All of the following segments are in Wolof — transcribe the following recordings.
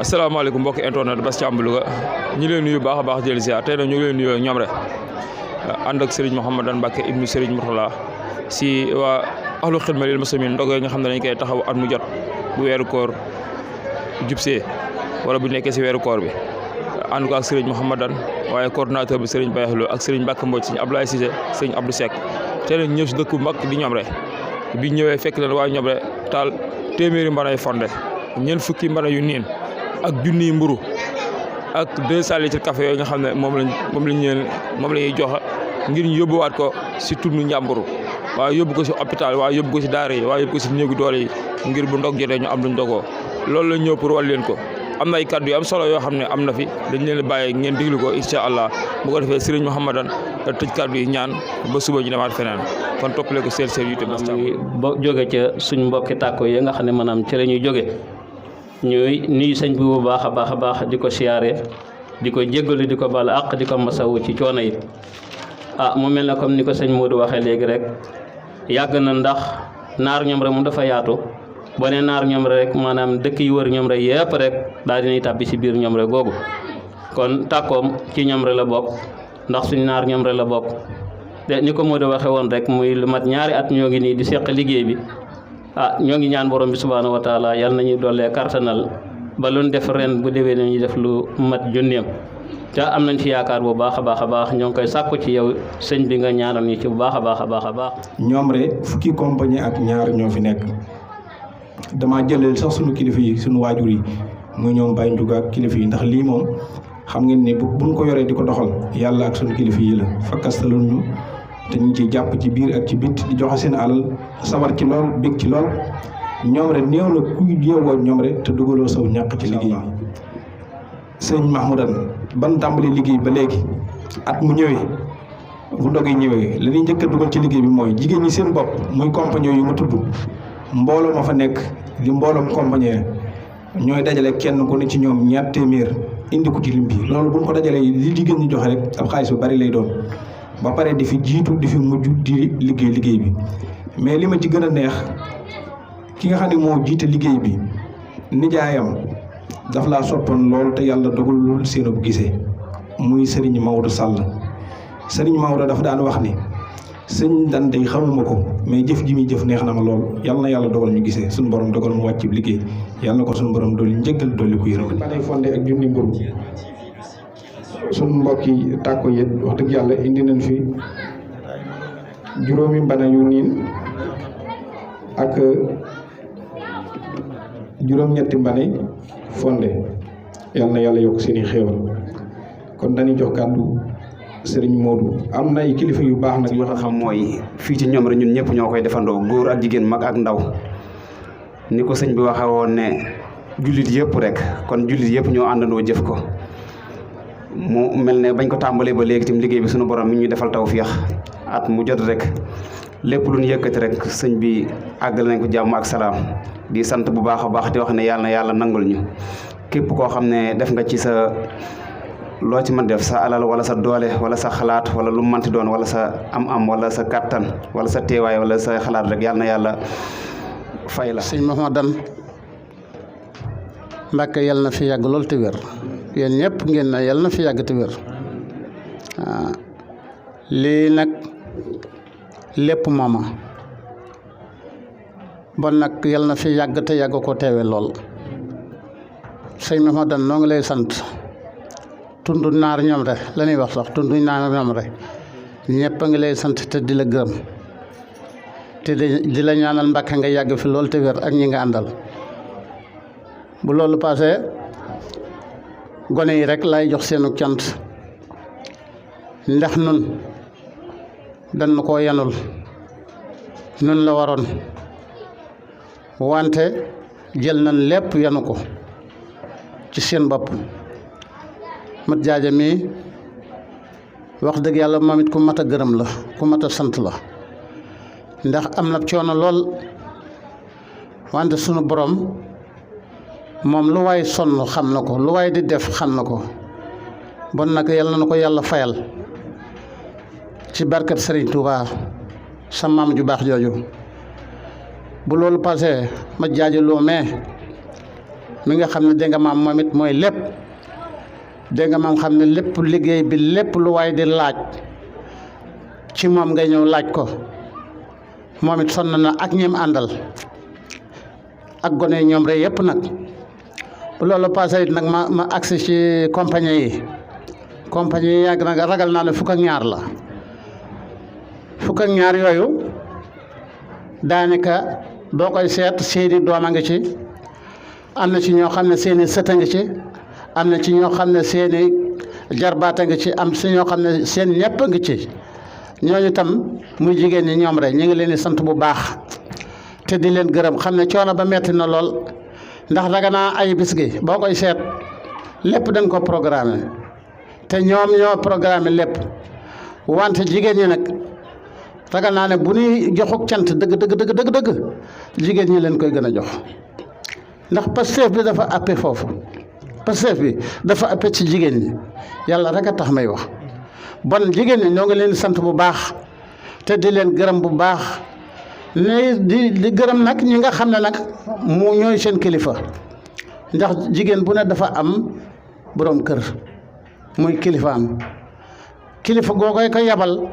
asalaamaaleykum mbokki internet Bass Thiam Louga ñu leen nuyu baax a baax jël si tey nag ñu ngi leen nuyu ñoom rek ànd ak Serigne Mouhamadane Mbacke ibnu Serigne Mourtala si waa ahlu xidma lil muslimin ndog yi nga xam ne dañ koy taxaw at mu jot bu weeru koor jubsee wala bu nekkee si weeru koor bi ànd ko ak Serigne Mouhamadane waaye coordonnateur bi Serigne Bayaxlo ak Serigne Mbacke Mbodj Serigne Abdoulaye Cissé Serigne Abdou Seck tey nag ñëw si dëkk bu mag di ñoom rek bi ñëwee fekk leen waa ñoom rek taal téeméeri mbanay fonde ñeent fukki mbana yu niin ak junniy mburu ak 200 litres café yooyu nga xam ne moom la ñuy joxe ngir ñu yóbbuwaat ko si tund njàmburu waaye yóbbu ko si hôpital waaye yóbbu ko si daara yi waaye yóbbu ko si néegu doole yi ngir bu ndog jotee ñu am luñ dogoo loolu la ñëw pour wal leen ko am na ay kaddu yu am solo yoo xam ne am na fi dañ leen bàyyi ngeen diglu ko incha allah bu ko defee Serigne Mouhamadane tëj kaddu yi ñaan ba suba ñu demaat feneen kon toppale ko seen YouTube Bass Thiam ba jóge ca suñ mbokki tàkko yi nga xam ne maanaam ci la ñuy jóge ñuy nuyu sëñ bi bu baax a baax di ko siyaare di ko jéggalu di ko baal àq di ko masawu ci coono yi mu mel ne comme ni ko sëñ Modou waxee léegi rek yàgg na ndax naar ñoom rek moom dafa yaatu boo nee naar ñoom rek maanaam dëkk yi wër ñoom rek yëpp rek daal dinay tàbbi si biir ñoom rek googu kon tàkkoom ci ñoom rek la bokk ndax suñ naar ñoom rek la bokk te ni ko Modou waxee woon rek muy lu mat ñaari at ñoo ngi nii di seq liggéey bi ñoo ngi ñaan borom bi subhaanahu wa taala yal nañu dollee kartanal ba lu ñu def ren bu déwee nañu def lu mat junneem te am nañ ci yaakaar bu baax a baax ñoo ngi koy sàkku ci yow sëñ bi nga ñaanal ñu ci bu baax a baax. ñoom rek fukki compagnie ak ñaar ñoo fi nekk dama jëleel sax sunu kilifa yi sunu waajur yi muy ñoom Baye Ndiouga ak kilifa yi ndax lii moom xam ngeen ni buñ ko yoree di ko doxal yàlla ak sunu kilifa yi la fakkastaloon ñu te ñu ciy jàpp ci biir ak ci bit di joxe seen alal sawar ci lool bég ci lool ñoom rek néew na kuy yeewoo ñoom rek te dugaloo saw ñàkk ci liggéey bi. sëñ Mahmoudane ban tàmbali liggéey ba léegi at mu ñëwee bu ndog yi ñëwee li ñuy njëkk a dugal ci liggéey bi mooy jigéen ñi seen bopp muy compagnie yu ma tudd mbooloo ma fa nekk di mbooloom compagnie ñooy dajale kenn ku ne ci ñoom ñaar téeméer indi ko ci lim bi loolu buñ ko dajalee li jigéen ñi joxe rek ab xaalis bu bari lay doon. ba pare di fi jiitu di fi mujj di liggéey bi mais li ma ci gën a neex ki nga xam ne moo jiite liggéey bi nijaayam daf laa soppoon lool te yàlla dogalul seenu bu gisee muy Serigne Maodo Sall Serigne Maodo dafa daan wax ni sëñ dan day xamuma ko mais jëf ji muy jëf neex na ma lool yàlla na yàlla dogal ñu gisee suñu borom dogal mu wàcc liggéey yàlla na ko suñu borom dolli njëggal dolli ko yërëm ba day fondé ak junni mburu suñu mbokki tàkko yi wax dëgg yàlla indi nañ fi juróomi mbana yu niin ak juróom-ñetti mbane fonde yàlla na yàlla yokk seeni xéewal kon dañuy jox kàddu Serigne Modou am na ay kilifa yu baax nag yoo xam mooy fii ci ñoom rek ñun ñëpp ñoo koy defandoo góor ak jigéen mag ak ndaw ni ko sëñ bi waxee woon ne jullit yëpp rek kon jullit yëpp ñoo àndandoo jëf ko mu mel ne bañ ko tàmbalee ba léegi tim liggéey bi suñu borom mi ñu defal tawfeex at mu jot rek lépp lu ñu yëkkati rek sëñ bi àggal nañ ko jàmm ak salaam di sant bu baax a baax di wax ne yàlla na yàlla nangul ñu képp koo xam ne def nga ci sa loo ci mën def sa alal wala sa doole wala sa xalaat wala lu manti doon wala sa am wala sa kattan wala sa teewaay wala sa xalaat rek yàlla na yàlla fay la. sëñ Mouhamadane Mbacke yàlla na fi yàgg lool te wér yéen ñëpp ngeen na yàlla na fi yàgg te wér lii nag lépp mooma bon nag yàlla na fi yàgg te yàgg ko teewe lool sëñ Mouhamadane noo ngi lay sant tundu naar ñoom rek la ñuy wax sax tundu naar ñoom rek ñëpp a ngi lay sant te di la gërëm te di la ñaanal Mbàkke nga yàgg fi lool te wér ak ñi nga àndal bu loolu passé gone yi rek lay jox seenu cant ndax nun dañ koo yanul nun la waroon wante jël nañ lépp yanu ko ci seen bopp mat jaaja mi wax dëgg yàlla moom it ku mat a gërëm la ku mat a sant la ndax am na coono lool wante sunu borom moom lu waay sonn xam na ko lu waay di def xam na ko bon nag yàlla na ko yàlla fayal ci barkat Serigne Touba sa maam ju baax jooju bu loolu passé ma jaajaloo mais mi nga xam ne dégg nga maam moom it mooy lépp dégg nga maam xam ne lépp liggéey bi lépp lu waay di laaj ci moom ngay ñëw laaj ko moom it sonn na ak ñim àndal ak gone yi ñoom rek yëpp nag bu loolu passé it nag ma agsi ci compagnie yi yàgg na ragal naa ne fukk ak ñaar la fukk ak ñaar yooyu daanaka boo koy seet seeni doom a ngi ci am na ci ñoo xam ne seeni sët a ngi ci am na ci ñoo xam ne seeni jarbaat a ngi ci am si ñoo xam ne seen ñëpp a ngi ci ñooñu tam muy jigéen ñi ñoom rek ñu ngi leen di sant bu baax te di leen gërëm xam ne coono ba metti na lool ndax daga naa ay bis gi boo koy seet lépp dañ ko programmé te ñoom ñoo programmé lépp wante jigéen ñi nag ragal naa ne bu ñuy joxuk cant dëgg jigéen ñi leen koy gën a jox ndax Pastef bi dafa àppe foofu Pastef bi dafa àppe ci jigéen ñi yàlla rek a tax may wax bon jigéen ñi ñoo ngi leen sant bu baax te di leen gërëm bu baax ne di gërëm nag ñi nga xam ne nag mu ñooy seen kilifa ndax jigéen bu ne dafa am boroom kër muy kilifaam kilifa googoy ko yabal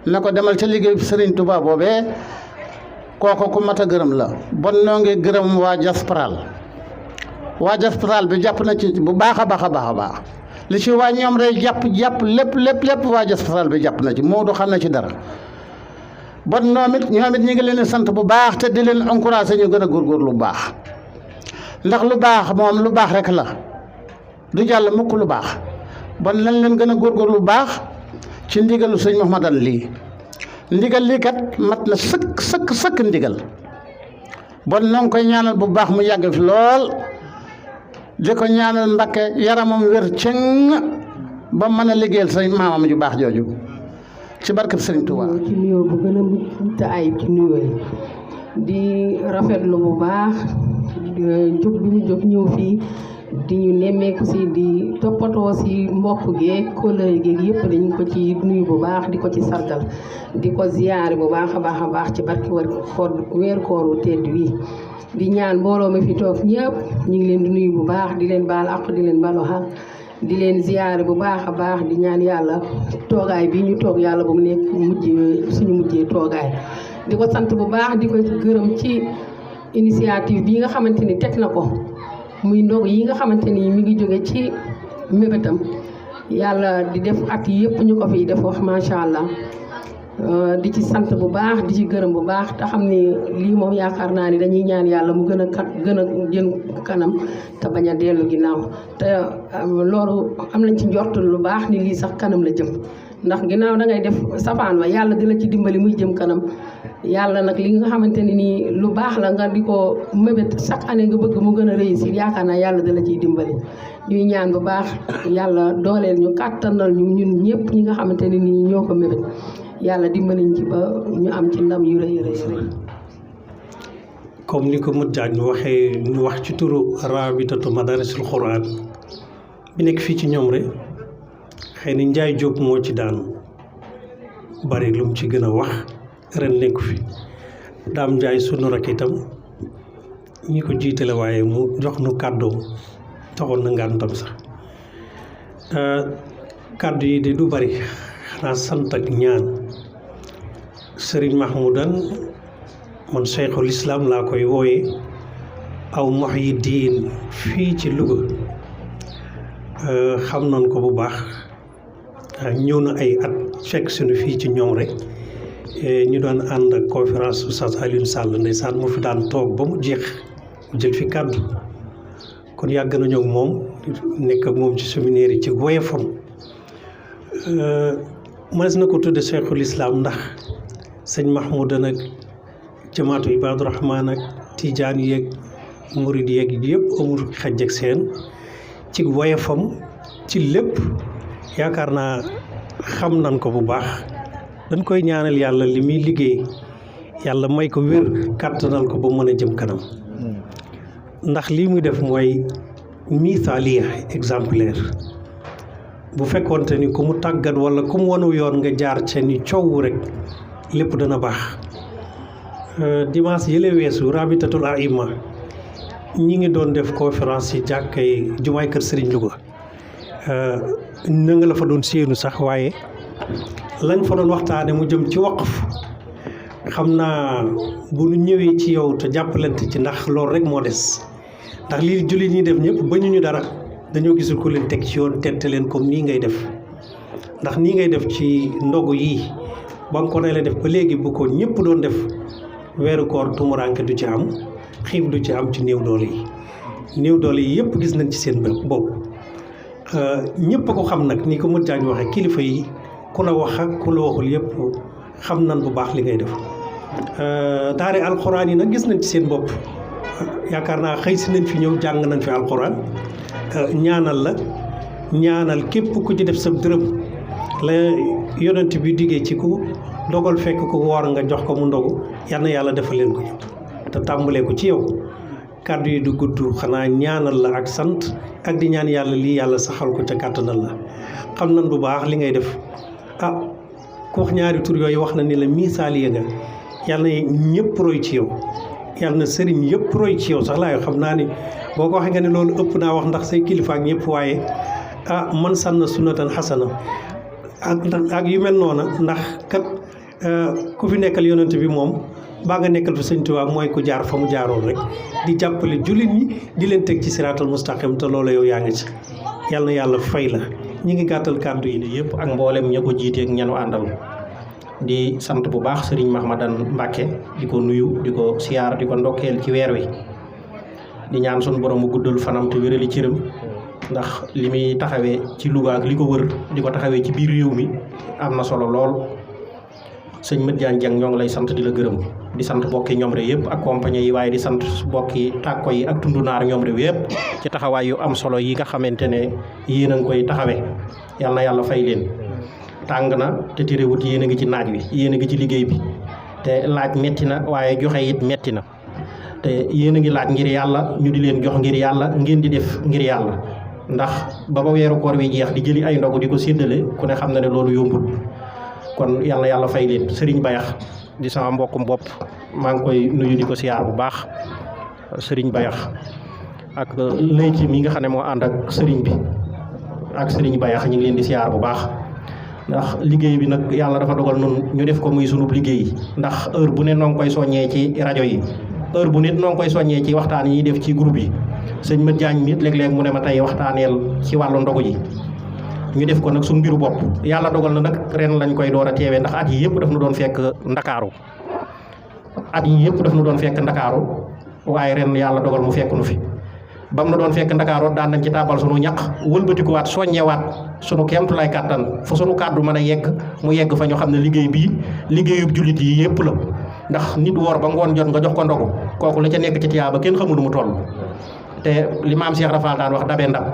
na ko demal ca liggéey Serigne Touba boobee kooku ku mat a gërëm la bon noo ngi gërëm waa diasporal bi jàpp na ci bu baax a baax li ci waa ñoom rek jàpp lépp waa diasporal bi jàpp na ci Moodu xam na ci dara bon ñoom it ñu ngi leen di sant bu baax te di leen encouragé ñu gën a góorgóorlu lu baax ndax lu baax moom lu baax rek la du jàll mukk lu baax bon nañ leen gën a góorgóorlu lu baax ci ndigalu sëñ Mouhamadan lii ndigal lii kat mat na sëkk ndigal bon noo ngi koy ñaanal bu baax mu yàgg fi lool di ko ñaanal Mbakke yaramam wér cëng ba mën a liggéeyal sa maamam ju baax jooju ci barkeb Sëriñ Tuubaa ci nuyoo bu gën a mucc ayib ci nuyoo yi di rafetlu bu baax jóg bi mu jóg ñëw fii di ñu nemmeeku si di toppatoo si mbokk geeg kóllëre geeg yëpp dañu ko ci nuyu bu baax di ko ci sargal di ko ziyaare bu baax a baax ci barki weer kooru tedd wi di ñaan mbooloo mi fi toog ñëpp ñu ngi leen di nuyu bu baax di leen baal ak di leen balu xaq di leen ziyaare bu baax a baax di ñaan yàlla toogaay bi ñu toog yàlla bu mu nekk suñu mujjee toogaay di ko sant bu baax di ko gërëm ci initiative bi nga xamante ni teg na ko muy ndog yi nga xamante ni mi ngi jóge ci mébétam yàlla di def at yëpp ñu ko fiy def wax macha allah di ci sant bu baax di ci gërëm bu baax te xam ni lii moom yaakaar naa ni dañuy ñaan yàlla mu gën a jëm kanam te bañ a dellu ginnaaw te loolu am nañ ci njort lu baax ni lii sax kanam la jëm ndax ginnaaw da ngay def safaan wa yàlla di la ci dimbali muy jëm kanam yàlla nag li nga xamante ne nii lu baax la nga di ko mébét chaque année nga bëgg mu gën a réussir yaakaar naa yàlla da la ciy dimbali ñuy ñaan bu baax yàlla dooleel ñu kàttanal ñu ñun ñëpp ñi nga xamante ne nii ñoo ko mébét yàlla dimbaliñ ci ba ñu am ci ndam yu rëy comme ni ko Modou Diagne ñu wax ci turu rabitatu madarisul Quran bi nekk fii ci ñoom rek xëy na Njaay Jóob moo ci daanu bari lu mu ci gën a wax ren nekku fi Daam Njaay sunu rakk itam ñi ko jiitale waaye mu jox nu kàddoom taxoon na ngàntam sax kàddu yi de du bari xanaa sant ak ñaan Sëriñ Mahmoudan man Cheikhul Islam laa koy wooye aw Muhyiddin fii ci Louga xam nañ ko bu baax ñëw na ay at fekk suñu fii ci ñoom rek ñu doon ànd ak conférence Oustaz Alioune Sall ndeysaan mu fi daan toog ba mu jeex mu jël fi kàddu kon yàgg nañu ak moom nekk ak moom ci séminaire yi ci woyefam mënees na ko tudde Cheikhul Islam ndax sëñ Mahmoudan ak jamaatu Ibaadu Rahmaan ak Tijaan yeeg murid yeeg yëpp amul xaj ak seen ci woyefam ci lépp yaakaar naa xam nañ ko bu baax dañ koy ñaanal yàlla li muy liggéey yàlla may ko wér kàttanal ko ba mën a jëm kanam ndax lii muy def mooy misaaliya exemplaire bu fekkoonte ni ku mu tàggat wala ku mu wanu yoon nga jaar ca ni coow rek lépp dana baax dimanche yële weesu rabitatul aima ñi ngi doon def conférence ci jàkkay jumaay kër Serigne Louga na nga la fa doon séenu sax waaye lañ fa doon waxtaane mu jëm ci waqf xam naa bu nu ñëwee ci yow te jàppalante ci ndax loolu rek moo des ndax lii jullit ñi def ñëpp bañuñu dara dañoo gisul ko leen teg ci yoon tette leen comme nii ngay def ndax nii ngay def ci ndogu yi ba nga ko ne la def ba léegi bu ko ñëpp doon def weeru koor tumuranke du ci am xiif du ci am ci néew doole yi yëpp gis nañ ci seen bopp ñëpp a ko xam nag ni ko mën jaañ waxee kilifa yi ku la wax ak ku la waxul yëpp xam nañ bu baax li ngay def daare alxuraan yi nag gis nañ ci seen bopp yaakaar naa xëy si nañ fi ñëw jàng nañ fi alxuraan ñaanal la ñaanal képp ku ci def sa dërëm la yonent bi diggee ci ku dogal fekk ko woor nga jox ko mu ndogu yal na yàlla defal leen ko te tàmbalee ko ci yow kàddu yi du gudd xanaa ñaanal la ak sant ak di ñaan yàlla lii yàlla saxal ko ca kàttanal la xam nañ bu baax li ngay def ku wax ñaari tur yooyu wax na ni la misaaliya nga yàlla na ñëpp roy ci yow yàlla na sëriñ yëpp roy ci yow sax laa yoo xam naa ni boo ko waxee nga ne loolu ëpp naa wax ndax say kilifa ak ñëpp waaye man sànna sunnatan xasana ak yu mel noona ndax kat ku fi nekkal yonent bi moom baa nga nekkal fi Sëñ Tuubaa mooy ku jaar fa mu jaaroon rek di jàppale jullit ñi di leen teg ci siraatal mustaqim te loolu yow yaa ngi ci yàlla na yàlla fay la ñi ngi gàttal kàddu yi yëpp ak mboolem ña ko jiiteeg ñanu àndal di sant bu baax Serigne Mahmadan Mbacke di ko nuyu di ko siyaar di ko ndokkeel ci weer wi di ñaan sun borom mu guddal fanam te wérali cëram ndax li muy taxawee ci Louga ak li ko wër di ko taxawee ci biir réew mi am na solo lool sëñ Mat Jaan Jeng ñoo ngi lay sant di la gërëm di sant bokki ñoom rek yëpp ak compagnie yi waaye di sant bokki tàkko yi ak tundunaar ñoom rek yëpp ci taxawaay yu am solo yi nga xamante ne yéen a ngi koy taxawee yal na yàlla fay leen tàng na te terewut yéen a ngi ci naaj wi yéen a ngi ci liggéey bi te laaj metti na waaye joxe it metti na te yéen a ngi laaj ngir yàlla ñu di leen jox ngir yàlla ngeen di def ngir yàlla ndax ba weeru koor wi jeex di jëli ay ndogu di ko séddale ku ne xam na ne loolu yombul kon yàlla yàlla fay leen Serigne Bayax di sama mbokkum bopp maa ngi koy nuyu di ko siyaar bu baax Serigne Bayax ak léegi mi nga xam ne moo ànd ak Serigne bi ak Serigne Bayax ñu ngi leen di siyaar bu baax ndax liggéey bi nag yàlla dafa dogal noonu ñu def ko muy sunub liggéey ndax heure bu ne noo ngi koy soññee ci rajo yi heure bu nit noo ngi koy soññee ci waxtaan yi def ci groupe yi sëñ Mat Jaañ nit léeg-léeg mu ne ma tey waxtaaneel ci wàllu ndogu ji ñu def ko nag suñu mbiru bopp yàlla dogal na nag ren lañ koy door a teewee ndax at yi yëpp daf nu doon fekk ndakaaru waaye ren yàlla dogal mu fekk nu fi bam na doon fekk ndakaaru daan nañ ci tàbbal sunu ñaq wëlbatikuwaat soññewaat sunu kéemtu lay kàttan fu sunu kàddu mën a yegg mu yegg fa ñu xam ne liggéey bii liggéeyub jullit yi yëpp la ndax nit woor ba ngoon jot nga jox ko ndogu kooku la ca nekk ci tiyaaba kenn xamul lu mu toll te li maam Cheikh Rafal daan wax dabe ndab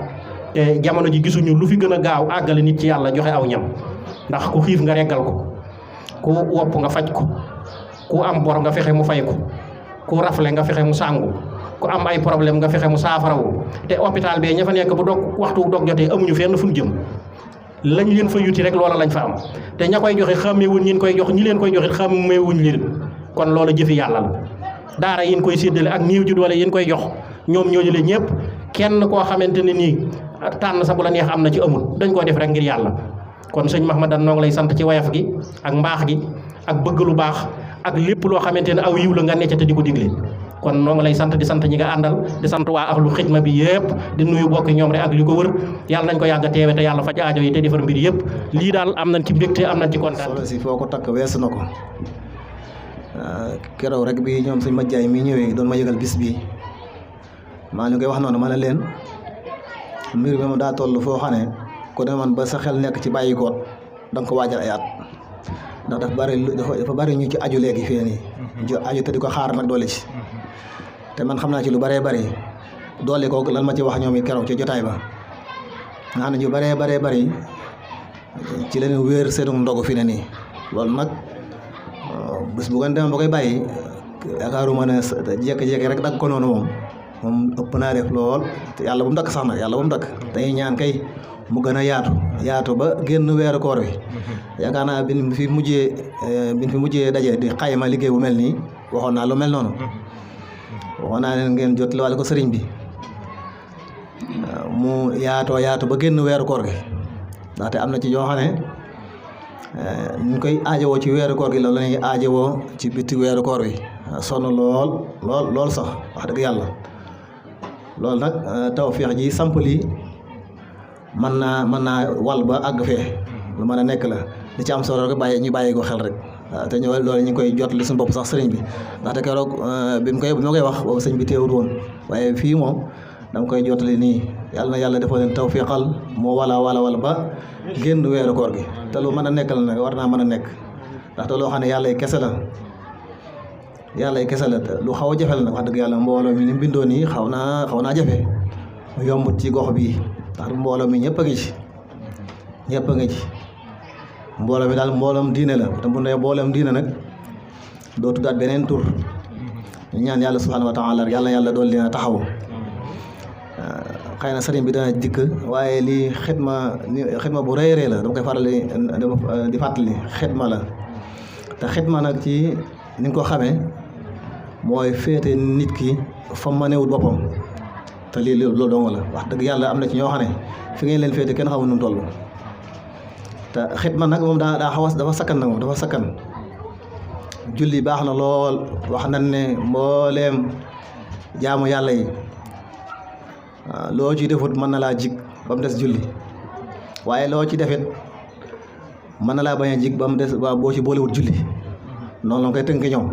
te jamono ji gisuñu lu fi gën a gaaw àggale nit ci yàlla joxe aw ñam ndax ku xiif nga reggal ko ku wopp nga faj ko ku am bor nga fexe mu fay ko ku rafle nga fexe mu sàngu ku am ay problème nga fexe mu saafarawu te hôpital bee ña fa nekk bu dog waxtu dog jotee amuñu fenn fu ñu jëm lañ leen fa yuti rek loola lañ fa am te ña koy joxe xàmmeewuñ ñin koy jox ñi leen koy joxe xàmmeewuñ leen kon loola jëfi yàlla la daara yin koy séddale ak néew ji doole yin koy jox ñoom ñooñu leen ñëpp kenn koo xamante ne nii tànn sa bu la neex am na ci amul dañ koo def rek ngir yàlla kon sëñ Mahmadan noo ngi lay sant ci wayaf gi ak mbaax gi ak bëgg lu baax ak lépp loo xamante ne aw yiw la nga necc te di ko digle kon noo ngi lay sant di sant ñi nga àndal di sant waa ahlu xidma bi yëpp di nuyu bokki ñoom rek ak li ko wër yàlla nañ ko yàgg a teewe te yàlla faj aajo yi te defar mbir yëpp lii daal am nañ ci mbégte am nañ ci kontaan. solo si foo ko takk weesu na ko keroog rek bi ñoom suñ majjaay mi ñëwee doon ma yëgal bis bi maa ñu koy wax noonu ma ne leen mbir mi moom daa toll foo xam ne ku ne man ba sa xel nekk ci bàyyi koot da nga ko waajal ay at ndax dafa bari ñu ci aju léegi fii nii ñu aju te di ko xaar nag doole ci te man xam naa ci lu bëree bëri doole ko lan ma ci wax ñoom it keroog ci jotaay ba nga xam ne ñu bëree bëri ci leen wéer seenu ndogu fi ne nii loolu nag bés bu ngeen demee ba koy bàyyi yaakaaruma ne jékki-jékki rek dagg ko noonu moom ëpp naa def lool te yàlla bu mu dakk sax nag yàlla bu mu dakk dañuy ñaan kay mu gën a yaatu ba génn weeru koor wi yaakaar naa bin fi mujjee daje di xayma liggéey bu mel nii waxoon naa lu mel noonu waxoon naa leen ngeen jot wàlle ko sëriñ bi mu yaatu ba génn weeru koor gi ndaxte am na ci ñoo xam ne ñu koy aajowoo ci weeru koor gi loolu la ñuy aajowoo ci bitti weeru koor wi sonn lool sax wax dëgg yàlla loolu nag tawfeex ji samp lii mën naa wal ba àgg fee lu mën a nekk la li ci am solo rek ñu bàyyi ko xel rek te ñëw loolu ñu ngi koy jot li suñu bopp sax sëriñ bi ndaxte keroog bi ma koy wax boobu sëñ bi teewul woon waaye fii moom dama koy jotali nii yàlla na yàlla defal leen tawfiqal moo wala ba génn weeru koor gi te lu mën a nekk la nag war naa mën a nekk ndaxte loo xam ne yàlla kese la lu xaw a jafe la nag wax dëgg yàlla mbooloo mi ni mu bindoo nii xaw naa jafe yombut ci gox bii ndax mbooloo mi ñëpp a ngi ci mbooloo mi daal mbooloom diine la te bu ne mbooloom diine nag doo tuddaat beneen tur ñu ñaan yàlla subhanahu wa taala yàlla dool dina taxaw xëy na sëriñ bi dana dikk waaye lii xidma bu rëy la dama koy faral di fàttali xidma la te xidma nag ci ni nga ko xamee mooy féete nit ki fa ma newul boppam te lii loolu dong la wax dëgg yàlla am na ci ñoo xam ne fi ngeen leen féete kenn xamul nu mu toll te xidma nag moom daa xaw a dafa sakkan nag moom dafa sakkan julli baax na lool wax nañ ne mbooleem jaamu yàlla yi loo ci defut mën na laa jig ba mu des julli waaye loo ci defit mën na laa bañ a jig ba mu des boo ci boolewut julli noonu la koy tënk ñoom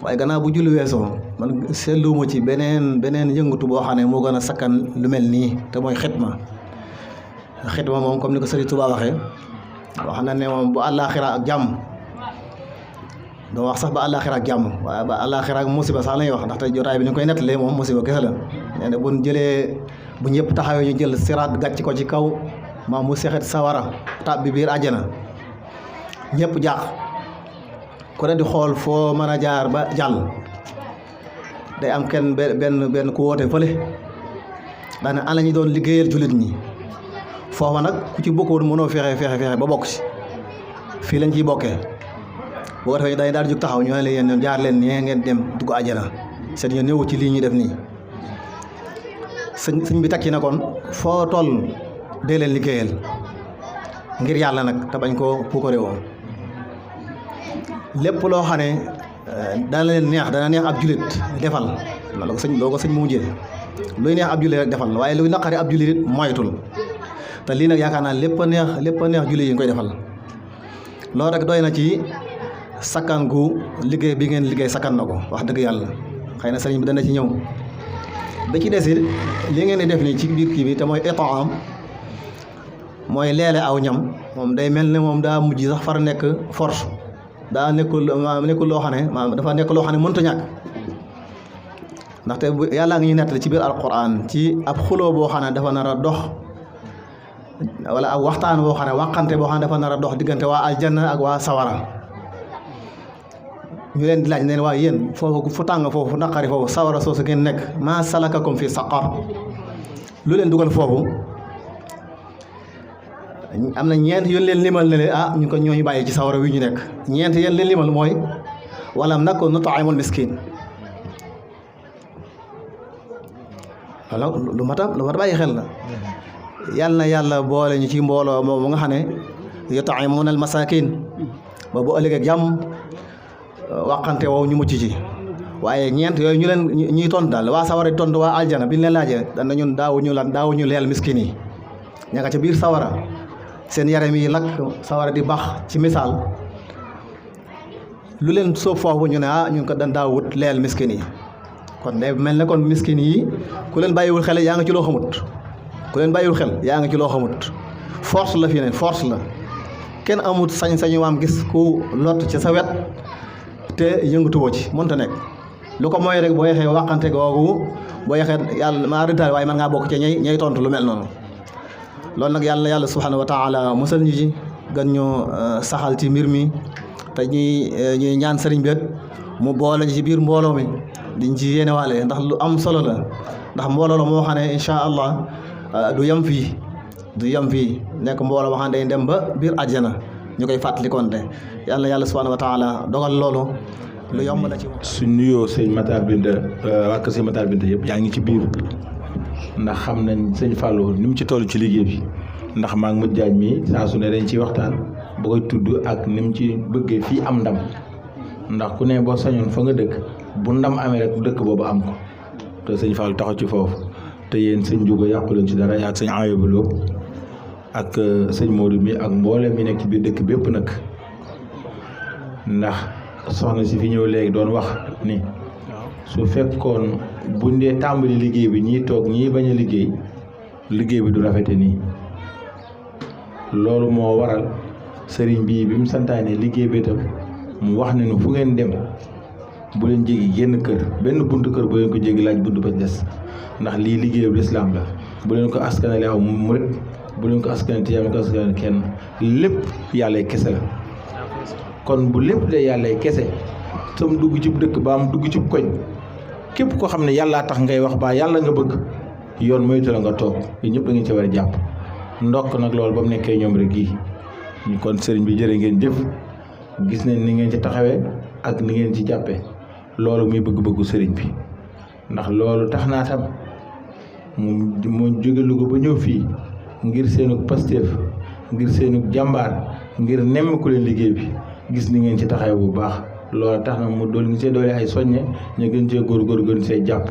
waaye gannaaw bu julli weesoo man seetluwuma ci beneen yëngatu boo xam ne moo gën a sakkan lu mel nii te mooy xidma moom comme ni ko Sëriñ Tuubaa waxee wax na ne moom bu àllaaxira ak jàmm doo wax sax ba àllaaxira ak jàmm waaye ba àllaaxira ak musiba sax la ñuy wax ndaxte jotaay bi ni koy nettalee moom musiba kese la nee na bu ñëpp taxawee ñu jël siraat gàcc ko ci kaw maam mu sexet sawara tab bi biir àjjana ñëpp jaax ku ne di xool foo mën a jaar ba jàll day am kenn benn ku woote fële daane ana ñi doon liggéeyal jullit ñi foofa nag ku ci bokkoon mënoo fexe ba bokk ci fii lañ ciy bokkee boo ko defee day daal di jóg taxaw ñoo ne leen yéen jaar leen nii ngeen dem dugg àjjana seen ñoo néewu ci lii ñuy def nii sëñ bi takki na kon foo toll dee leen liggéeyal ngir yàlla nag te bañ koo puukare woon lépp loo xam ne dana leen dana neex ab julit defal loo ko sëñ mu mujjee luy neex ab julit rek defal waaye luy naqari ab julit moytul te lii nag yaakaar naa lépp a neex julit yi nga koy defal loolu rek doy na ci sakkan gu liggéey bi ngeen liggéey sakkan na ko wax dëgg yàlla xëy na sëriñ bi dana ci ñëw ba ci desit li ngeen di def nii ci biir kii bi te mooy itaam mooy leele aw ñam moom day mel ne moom daa mujj sax far nekk force daa nekkul loo xam ne dafa nekk loo xam ne mënta ñàkk ndaxte yàllaa ngi ñu nettali ci biir alquran ci ab xuloo boo xam ne dafa nar a dox wala ab waxtaan boo xam ne waxante boo xam ne dafa nar a dox diggante waa aljanna ak waa sawara ñu leen di laaj ne waaye yéen foofu fu tàng foofu fu naqari foofu sawara soosu ngeen nekk maa salakakum fi saqar lu leen dugal foofu am na ñeent yéen leen limal ne leen ñu ko ñooñu bàyyi ci sawara wi ñu nekk ñeent yéen leen limal mooy walam nakun nut'imul miskin wala lu mat a bàyyi xel la yàlla boole ñu ci mbooloo moom nga xam ne yut'imuna al masakin ba bu ëllëgee ak jàmm waxante woow ñu mucc ci waaye ñeent yooyu ñu leen ñuy tontu daal waa sawara di tontu waa aljana bi ñu leen laajee dana ñun daawuñu leel miskin yi ña nga ca biir sawara seen yaram yi lakk sawara di bax ci misaal lu leen sóob foofu ñu ne ñun ko dan daawut leel miskin yi kon day mel ne kon miskin yi ku leen bàyyiwul xel yaa nga ci loo xamut force la fii ne force la kenn amut sañ-sañu maam gis ku lot ci sa wet te yëngatuwoo ci mënta nekk lu ko mooy rek boo yexee waxante googu boo yexee yàlla maa rëddaal waaye man ngaa bokk ci ñay tontu lu mel noonu loolu nag yàlla subhanahu wa taala musal ñu ci gën ñoo saxal ci mbir mi te ñuy ñaan sëriñ bi mu boole ñu ci biir mbooloo mi diñ ci yéene waale ndax lu am solo la ndax mbooloo la moo xam ne incha allah du yem fii nekk mbooloo moo xam ne day dem ba biir àjjana ñu koy fàttalikoonte yàlla subhanahu wa taala dogal loolu lu yomb la ci moom. su nuyoo sëñ Matar Binta waa kër sëñ Matar Binta yëpp yaa ngi ci biir ndax xam nañ sëñ Fallou ni mu ci toll ci liggéey bi ndax maa ngi mujj jaañ mi saa su ne dañ ciy waxtaan ba koy tudd ak ni mu ci bëggee fii am ndam ndax ku ne boo sañoon fa nga dëkk bu ndam amee rek dëkk boobu am ko te sëñ Fallou taxaw ci foofu te yéen sëñ Juga yàqu leen ci dara ak sëñ Ayobou Lo ak sëñ Modou mi ak mboolem mi nekk ci biir dëkk bépp nag ndax soxna si fi ñëw léegi doon wax ni su fekkoon buñ dee tàmbali liggéey bi ñii toog ñii bañ a liggéey bi du rafete nii loolu moo waral sëriñ bii bi mu santaane liggéey bi itam mu wax ne nu fu ngeen dem bu leen jéggi génn kër benn buntu kër bu leen ko jéggi laaj buntu ba des ndax lii liggéeyu lislaam la bu leen ko askanale aw murit bu leen ko askanale tijaan ko askanale kenn lépp yàlla kese la kon bu lépp de yàlla kese sam dugg ci dëkk ba am dugg ci koñ képp koo xam ne yàllaa tax ngay wax baa yàlla nga bëgg yoon moytu la nga toog yéen ñëpp da ngeen ci war a jàpp ndokk nag loolu ba mu nekkee ñoom rek gii ñu kon sëriñ bi jërë ngeen jëf gis nañ ni ngeen ci taxawee ak ni ngeen ci jàppee loolu muy bëgg-bëggu sëriñ bi ndax loolu tax naa tam mu jóge Louga ba ñëw fii ngir seenu Pastef ngir seenu jàmbaar ngir nemmeeku leen liggéey bi gis ni ngeen ci taxawee bu baax loolu tax na mu dool ngi see doole ay soññe ñu gën cee góorgóor gën see jàpp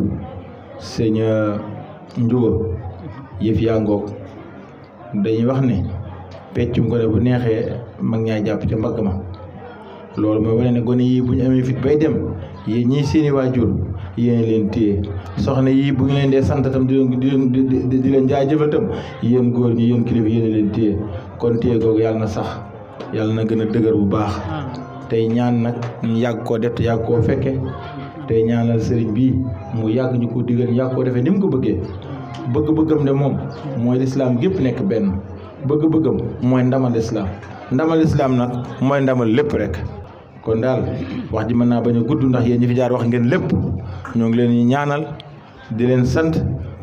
sëñ Njuga yëf yaa ngoog dañuy wax ne peccum gone bu neexee mag ñaay jàpp ca mbagg ma loolu mooy wane ne gone yii bu ñu amee fit bay dem yéen ñii seeni waajur yéen leen téye soxna yii bu ñu leen dee sant tam di leen jaajëfal tam yéen góor ñi yéen kilifa yéen leen téye kon téye googu yàlla na sax yàlla na gën a dëgër bu baax tey ñaan nag ñu yàgg koo def te yàgg koo fekke tey ñaanal sëriñ bii mu yàgg ñu ko digal yàgg koo defee ni mu ko bëggee bëgg-bëggam de moom mooy lislaam gépp nekk benn bëgg-bëggam mooy ndamal lislaam nag mooy ndamal lépp rek kon daal wax ji mën naa bañ a gudd ndax yéen ñi fi jaar wax ngeen lépp ñoo ngi leen ñaanal di leen sant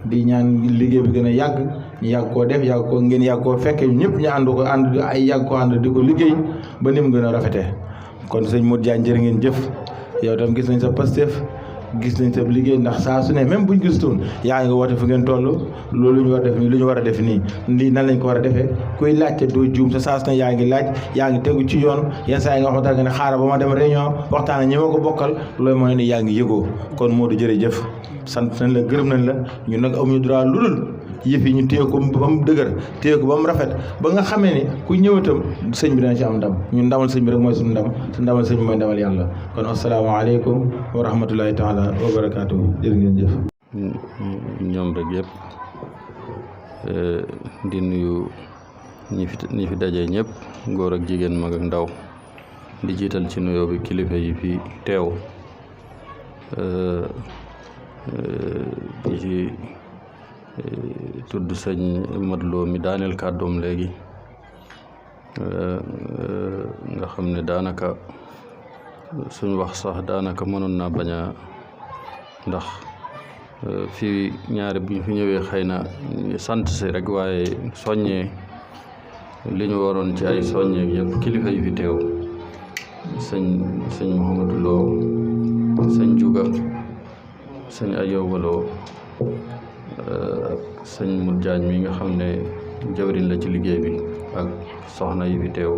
di ñaan liggéey bi gën a yàgg ñu yàgg koo def yàgg koo ngeen yàgg koo fekke ñu ñëpp ñu ànd ay yàgg koo ànd di ko liggéey ba ni mu gën a rafetee kon sëñ Modou Diagne jërë ngeen jëf yow tam gis nañ sa Pastef gis nañ sa liggéey ndax saa su ne même buñ gistoon yaa ngi woote fu ngeen toll loolu lu ñu war a def nii lu ñu war a def nii lii nan lañ ko war a defee kuy laajte doo juum sa saa su ne yaa ngi laaj yaa ngi tegu ci yoon yenn saa yi nga xamante ne xaaral ba ma dem réunion waxtaan ak ñi ma ko bokkal loolu mooy ne yaa ngi yëgoo kon Modou jërëjëf sant nañ la gërëm nañ la ñun nag amuñu droit lu dul yëf yi ñu téye ko ba mu dëgër téye ko ba mu rafet ba nga xamee ne ku ñëw itam sëñ bi dana ci am ndam ñun ndamal sëñ bi rek mooy suñu ndam te ndamal sëñ bi mooy ndamal yàlla kon asalaamaaleykum wa rahmatulahi taala wa barakaatuhu jërë ngeen jëf. ñoom rek yëpp di nuyu ñi fi daje ñëpp góor ak jigéen mag ak ndaw di jiital ci nuyoo bi kilifa yi fi teew di ci tudd sëñ Modou Lo mi daaneel kàddoom léegi nga xam ne daanaka suñ wax sax daanaka mënoon naa bañ a ndax fii ñaari bu ñu fi ñëwee xëy na sant si rek waaye soññee li ñu waroon ci ay soññee yëpp kilifa yi fi teew sëñ Mouhamadou Lo sëñ Juga sëñ Ayobou Lo ak sëñ Modou Diagne mi nga xam ne jawriñ la ci liggéey bi ak soxna yi fi teew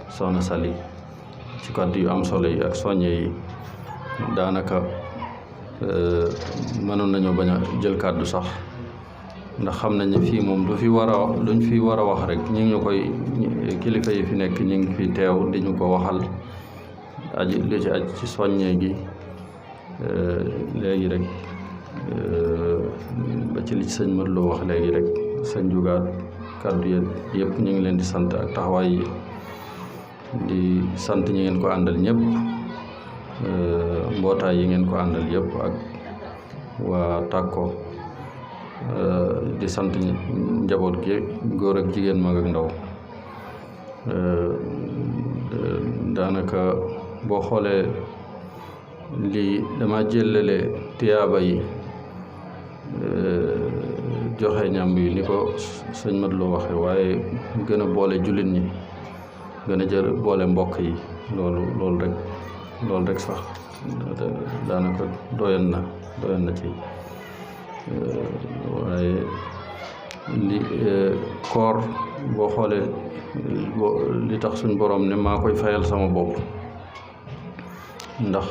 soxna Sali ci kàddu yu am solo yi ak soññe yi daanaka mënoon nañoo bañ a jël kàddu sax ndax xam nañ ne fii moom luñ fi war a wax rek ñu ngi ñu koy kilifa yi fi nekk ñu ngi fi teew di ñu ko waxal li ci ci soññee gi léegi rek ba ci li sëñ Modou Lo wax léegi rek sëñ Jugaat kàddu yëpp ñu ngi leen di sant ak taxawaay yi di sant ñi ngeen ko àndal ñëpp mbootaay yi ngeen ko àndal yëpp ak waa Tàkko di sant njaboot gi góor ak jigéen mag ak ndaw daanaka boo xoolee lii dama jëlale tiyaaba yi joxe ñam bi ni ko sëñ Mat Lo waxe waaye gën a boole jullit ñi gën a jël boole mbokk yi loolu rek sax daanaka doyan na ci waaye li koor boo xoolee li tax suñ borom ne maa koy fayal sama bopp ndax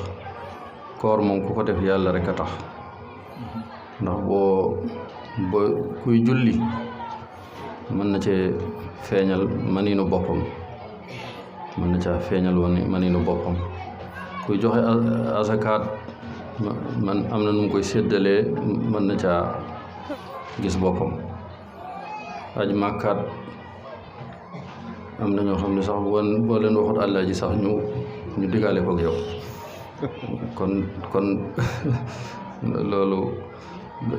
koor moom ku ko def yàlla rek a tax ndax boo kuy julli mën na cee feeñal maniinu boppam mën na caa feeñal maniinu boppam kuy joxe azakaat man am na nu mu koy séddalee mën na caa gis boppam aj màkkaat am na ñoo xam ne sax boo leen waxut àlla ji sax ñu diggaale koog yow kon loolu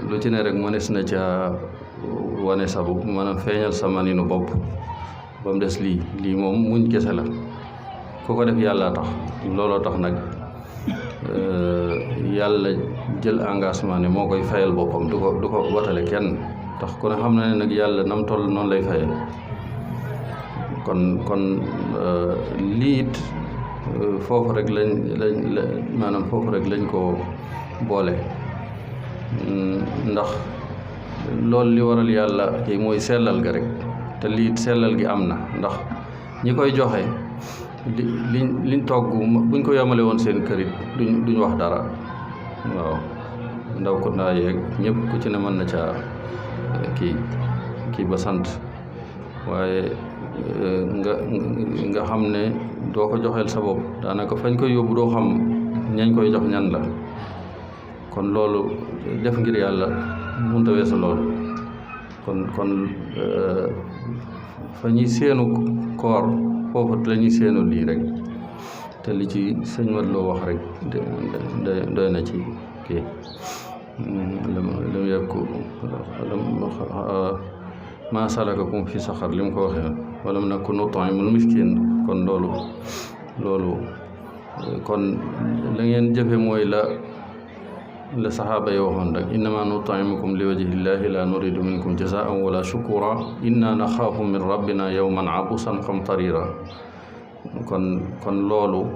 lu ci ne rek mënees na ca wane sabu maanaam feeñal sa maninu bopp ba mu des lii moom muñ kese la ku ko def yàlla tax looloo tax nag yàlla jël engagement ne moo koy fayal boppam du ko watale kenn tax ku ne xam na ne nag yàlla nam toll noonu lay fayal kon lii it foofu rek lañ ko boole ndax loolu li waral yàlla kii mooy sellal ga rek te lii sellal gi am na ndax ñi koy joxe liñ togg buñ ko yamale woon seen kërit duñ wax dara waaw ndaw ko ndaa yeeg ñëpp ku ci ne mën na caa kii ba sant waaye nga xam ne doo ko joxeel sa bopp daanaka fañ koy yóbbu doo xam ñañ koy jox ñan la kon loolu def ngir yàlla mënut a weesu loolu kon fa ñuy seenu koor foofu la ñuy seenu lii rek te li ci sëñ Mat Lo wax rek doy na ci kii lam yekku maa salakakum fi saxar li mu ko waxee walam naku nut'imul miskin kon loolu kon la ngeen jëfe mooy la saxaaba yi waxoon rek innama nut'imukum li wajhillahi la nuridu minkum jazaan wala shukura inna naxaafu min rabbina yawman abusan qamtarira kon loolu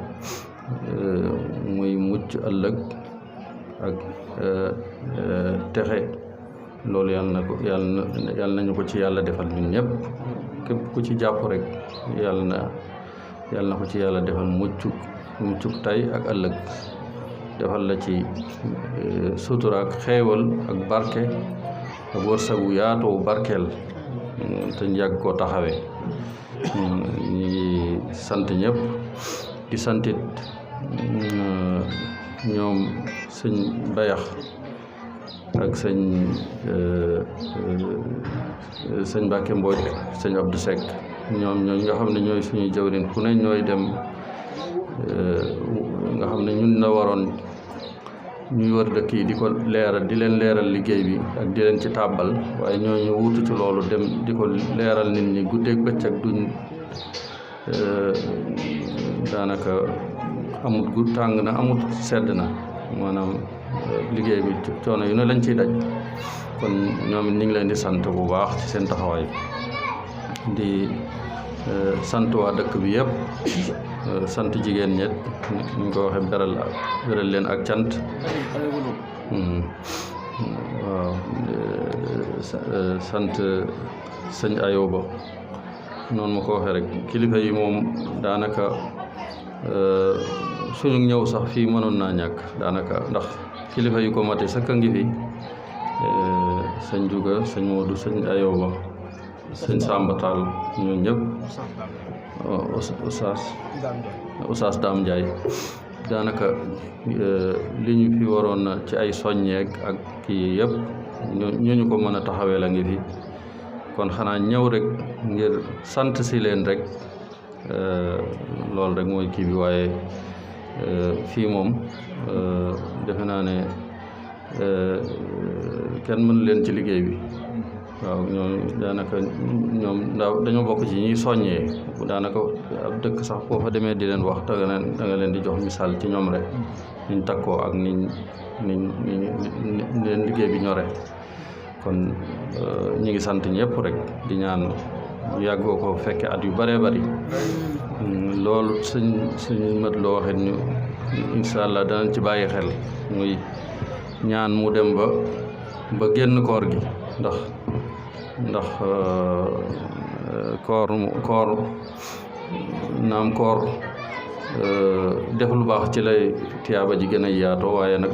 muy mucc ëllëg ak texe loolu yàlla nañu ko ci yàlla defal ñun ñëpp képp ku ci jàpp rek yàlla na ko ci yàlla defal muccuk tay ak ëllëg defal la ci sutura ak xeewal ak barke ak wërsëgu yaatoo barkeel te njàgg koo taxawe ñu ngi sant ñëpp di santit ñoom sëñ Bayax ak sëñ Mbàkke Mbooj sëñ Abdou Seck ñoom ñooñu nga xam ne ñooy suñuy jawrin fu ne ñooy dem nga xam ne ñun la waroon ñuy wër dëkk yi di ko leeral di leen leeral liggéey bi ak di leen ci tàbbal waaye ñooñu wuutu ci loolu dem di ko leeral nit ñi guddeeg bëccëg duñ daanaka amut gu tàng na amut sedd na maanaam liggéey bi coono yu ne lañ ciy daj kon ñoom it ñu ngi leen di sant bu baax ci seen taxawaay di sant waa dëkk bi yëpp sant jigéen ñet ñu ko waxee beral leen ak cant waaw sant sëñ Ayoba noonu ma ko waxee rek kilifa yi moom daanaka suñu ñëw sax fii mënoon naa ñàkk daanaka ndax kilifa yu ko mate sëkk a ngi fi sëñ Juga sëñ Modou sëñ Ayoba sëñ Samba Tall ñoo ñëpp Oustaz Dame Ndiaye daanaka li ñu fi waroon na ci ay soññeek ak kii yëpp ñu ko mën a taxawee la ngi fi kon xanaa ñëw rek ngir sant si leen rek loolu rek mooy kii bi waaye fii moom defe naa ne kenn mënu leen ci liggéey bi waaw ñoom daanaka ñoom dañoo bokk ci ñuy soññee daanaka ab dëkk sax boo fa demee di leen wax da nga leen di jox misaal ci ñoom rek niñ takkoo ak niñ leen liggéey bi ñore kon ñi ngi sant ñëpp rek di ñaan yàggoo ko fekke at yu bëree bëri loolu suñ mat loo waxee ñu incha allah danañ ci bàyyi xel muy ñaan mu dem ba génn koor gi ndax koor naam koor def lu baax ci lay tiyaaba ji gën a yaatoo waaye nag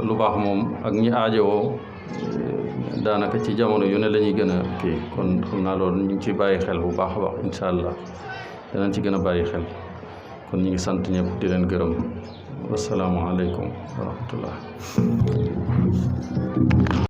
lu baax moom ak ñi aajowoo daanaka ci jamono yu ne la ñuy gën a kii kon xam naa loolu ñu ngi ci bàyyi xel bu baax a baax incha allah danañ ci gën a bàyyi xel kon ñu ngi sant ñëpp di leen gërëm wasalaamualeykum wa rahmatullah